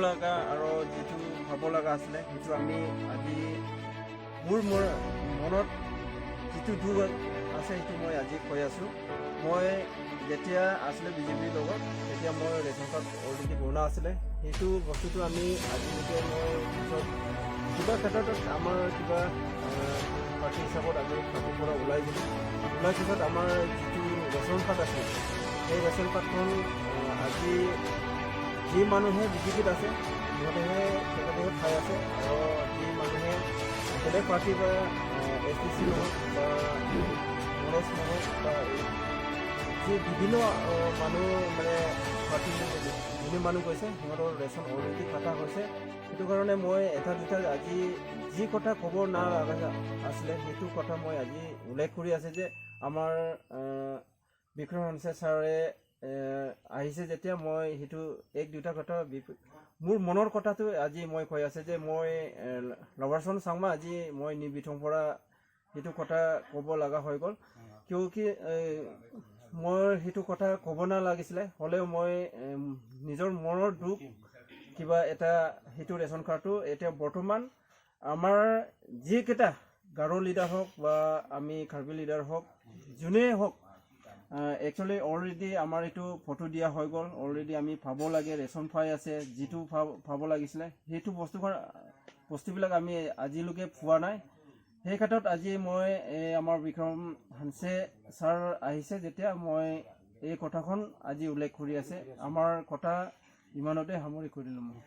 লগা আৰু যিটো ভাব লগা আছিলে, সেইটো আমি আজি মোৰ মোৰ মনত যিটো দুখ আছে, সেইটো মই আজি কৈ আছোঁ। মই যেতিয়া আছিলে বিজেপিৰ লগত, তেতিয়া মই ৰেচন কাৰ্ড অলৰেডি বনোৱা আছিলে। সেইটো বস্তুটো আমি আজিলৈকে মই পিছত কিবা ক্ষেত্ৰত আমাৰ কিবা পাৰ্টি হিচাপত আমি পাৰ্টিৰ পৰা ওলাই গ'লোঁ। ওলাই পিছত আমাৰ যিটো ৰেচন কাৰ্ড আছিল, সেই ৰেচন কাৰ্ডখন আজি যি মানুহে বিজেপিত আছে, সিহঁতেহে তেখেতেহে খাই আছে আৰু যি মানুহে বেলেগ পাৰ্টি বা এছডিচি নহওক বা কংগ্ৰেছ নহওক বা এই যি বিভিন্ন মানুহ মানে পাৰ্টি বিভিন্ন মানুহ গৈছে, সিহঁতৰ ৰেচন অলৰেডি কটা হৈছে। সেইটো কাৰণে মই এটা দুটা আজি যি কথা ক'ব নালাগা আছিলে, সেইটো কথা মই আজি উল্লেখ কৰি আছে যে আমাৰ বিক্ৰম হানছে ছাৰে আহিছে যেতিয়া মই সেইটো এক দুটা কথা মোৰ মনৰ কথাটো আজি মই কৈ আছে যে মই লবাৰচন চাংমা আজি মই নিবিথং পৰা সেইটো কথা ক'ব লগা হৈ গ'ল। কিয় কি মই সেইটো কথা ক'ব নালাগিছিলে, হ'লেও মই নিজৰ মনৰ দুখ কিবা এটা সেইটো ৰেচন কাৰ্ডটো এতিয়া বৰ্তমান আমাৰ যিকেইটা গাৰো লিডাৰ হওক বা আমি কাৰ্বি লিডাৰ হওক, যোনেই হওক, একচুৱেলি অলৰেডি আমাৰ এইটো ফটো দিয়া হৈ গ'ল। অলৰেডি আমি পাব লাগে, ৰেচন পাই আছে, যিটো পাব লাগিছিলে, সেইটো বস্তুবিলাক আমি আজিলৈকে পোৱা নাই। সেই ক্ষেত্ৰত আজি মই এই আমাৰ বিক্ৰম হানছে ছাৰ আহিছে যেতিয়া মই এই কথাখন আজি উল্লেখ কৰি আছে। আমাৰ কথা ইমানতে সামৰি কৰিলোঁ মই।